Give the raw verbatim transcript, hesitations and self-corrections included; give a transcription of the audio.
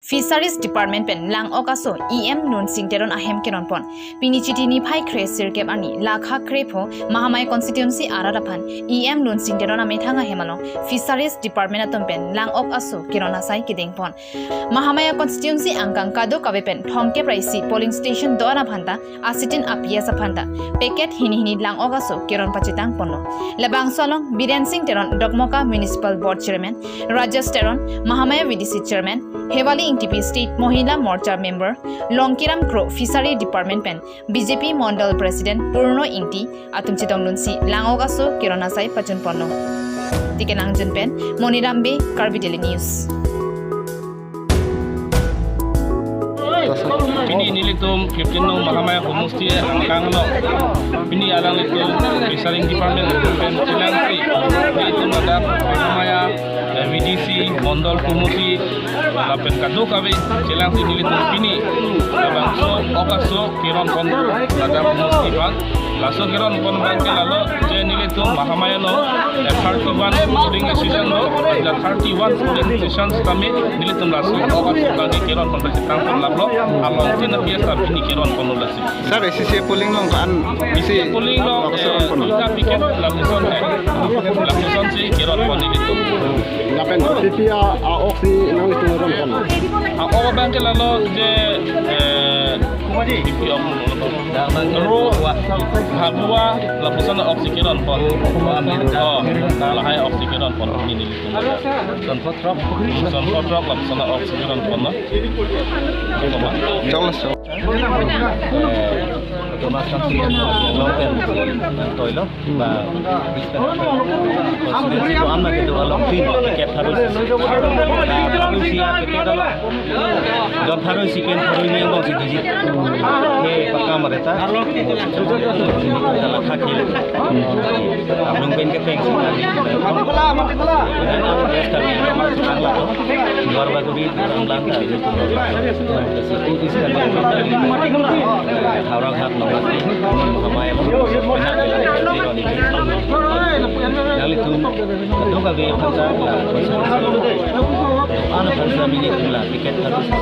Fisheries Department pen lang-ok aso E M Lunsing Teron ahem keronpon. Pini Chiti niphai kre sirkep arni lakha krepho Mahamaya constituency arat aphan E M Lunsing Teron amethang ahem along Fisheries Department atum pen lang-ok aso keron asai kedengpon. Mahamaya constituency angkang kadokave pen thomkep ra isi polling station do-an aphanta asitin a P S aphanta packet hini hini lang-ok aso keron pachetangponlo. Labangso along Biren Sing Teron, Dokmoka Municipal Board Chairman, Rajesh Teron, Mahamaya V D C Chairman, Hewali Ingtipi State Mohila Morcha Member, Longkiram Kro Fishery Department pen B J P Mondol President Purno Ingti atum chetongdunsi lang-ok aso keron asai pachunponlo. Tikenangjin pen Moniram Bey, Karbi Daily News. Pini nelitum fifteen nong Mahamaya homosti angkang along, pini alanglitum Fishery Department pen chelangsi nelitum ladak Mahamaya, eh, V D C, Mondol Committee, lapen kadokave chelangsi nelitum pini labangso ok aso keronpon ladak homosti aphan. Laso keronpon abang ke lalo je nelitum Mahamaya along, eh, thirty-one polling station lo, la thirty-one polling station tame nelitum laso ok aso abang ke keronpon pachetangpon laplo, along tin a P S ta pini keronponlo lasi. Sir, A C C polling along ko-an A C C polling along, eh, keronpon? Duita packet lapuson, eh, lapuson si keronpon nelitum. Lapen P P a, a-ok si nangtum ronpon? A-ok abang ke lalo je, eh, P P a-ok. Ro, habua, lapuson a-ok si keronpon. Oh, lahai ok si keronpon nelitum. Sonpho throk. Sonpho throk lapuson a-ok si keronpon, no? Choklo, choklo. Toilo. Ba, constituency do-an ma kedo along tin, packet pharo isi. Pharo isi a packet along jon pharo isi pen pharo hini angbong si dujit. He pakka mareta. Kala khakil. Ablung pen keteng si. Rest kami, Duar Bagori, Duar Amlang, Howraghat along lasi, Mahamaya along, nanglitum kadokave aphanta la, ano aphanta nelitum la packet pharo isi.